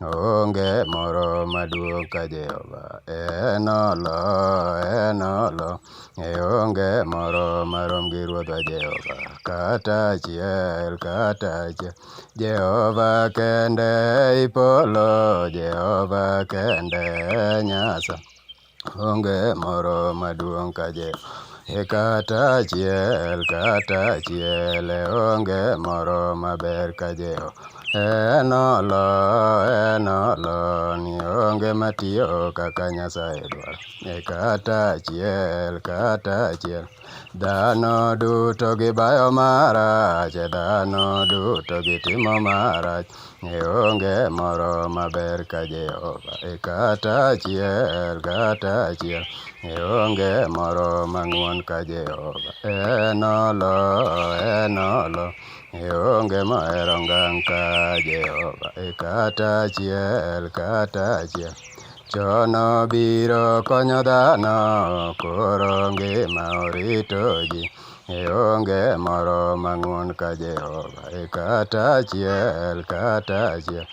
Onge moro maduong' ka Jehova. En olo, en olo. E onge moro marom gi Ruodhwa Jehova. Kata achiel, kata achiel. Jehova kende ei polo, Jehova kende e Nyasaye. Onge moro maduong' ka Jehova. E kata achiel, kata achiel. E onge moro maber ka Jehova. En olo, en olo, ni onge matiyo kaka Nyasaye dwaro. E kata achiel, kata achiel. Dhano duto gibayo marach, dhano duto gitimo marach. E onge moro maber ka Jehova. E kata achiel, kata achiel. E onge moro mang'won ka Jehova. En olo, en olo. E onge mohero ngang' ka Jehova. E kata achiel, kata achiel. Chon obiro konyo dhano, koro ngima orito ji. E onge moro mang'won ka Jehova. E kata achiel, kata achiel.